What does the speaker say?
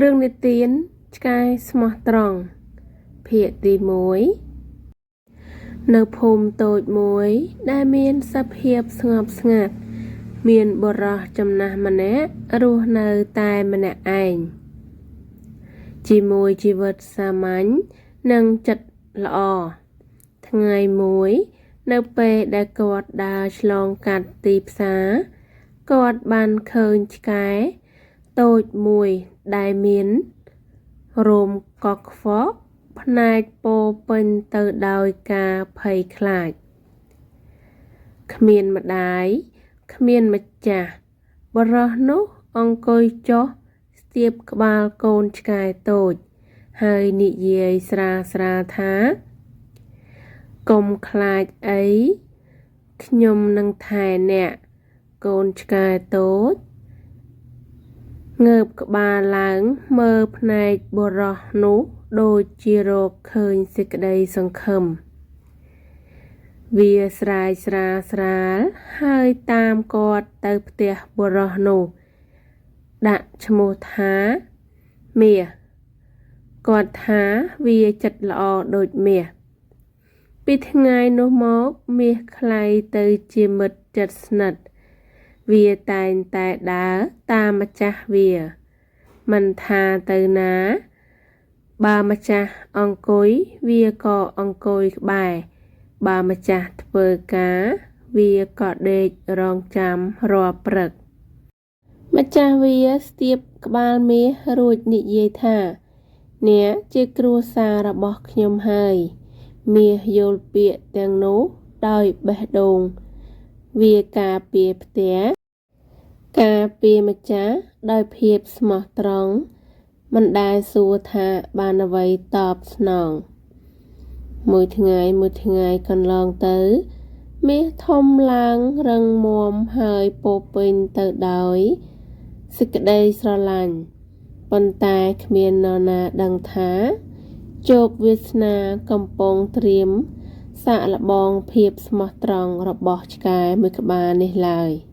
រឿងនិទានឆ្កែស្មោះត្រង់ភាគទី1នៅភូមិតូចមួយដែលមានសភាពស្ងប់ស្ងាត់មានបុរសចំណាស់ម្នាក់រស់នៅតែម្នាក់ឯងជាមួយជីវិតសាមញ្ញនិងចិត្តល្អថ្ងៃមួយ នៅពេលដែលគាត់ដើរឆ្លងកាត់ទីផ្សារគាត់បានឃើញឆ្កែតូចមួយដែលមានរោមកខ្វក់ភ្នែកពោរពេញទៅដោយការភ័យខ្លាចគ្មានម្ដាយគ្មានម្ចាស់បុរសនោះអង្គុយចុះស្ទាបក្បាលកូនឆ្កែតូច ហើយនិយាយស្រាលៗថា កុំខ្លាចអីខ្ញុំនឹងថែអ្នកកូនឆ្កែតូចងើបក្បាលឡើងមើលភ្នែកបុរសនោះដូចជារកឃើញសេចក្តីសង្ឃឹមវាស្រាយស្រាលស្រាលហើយតាមគាត់ទៅផ្ទះបុរសនោះដាក់ឈ្មោះថាមាសគាត់ថាវាចិត្តល្អដូចមាសពីថ្ងៃនោះមកមាសក្លាយទៅជាមិត្តជិតស្និទ្ធវាតែងតែដើរតាមម្ចាស់វាមិនថាទៅណា បើម្ចាស់អង្គុយវាក៏អង្គុយក្បែរបើម្ចាស់ធ្វើការវាក៏ដេករងចាំរាល់ព្រឹកម្ចាស់វាស្ទាបក្បាលមាសរួចនិយាយថាអ្នកជាគ្រួសាររបស់ខ្ញុំហើយមាសយល់ពាក្យទាំងនោះដោយបេះដូងវាការពារផ្ទះការពារម្ចាស់ដោយភាពស្មោះត្រង់មិនដែលសួរថាបានអ្វីតបស្នងមួយថ្ងៃមួយថ្ងៃកន្លងទៅមាសធំឡើងរឹងមាំហើយពោរពេញទៅដោយសេចក្តីស្រឡាញ់ប៉ុន្តែគ្មាននរណាដឹងថាជោគវាសនាកំពុងត្រៀមសាកល្បងភាពស្មោះត្រង់របស់ឆ្កែមួយក្បាលនេះឡើយ។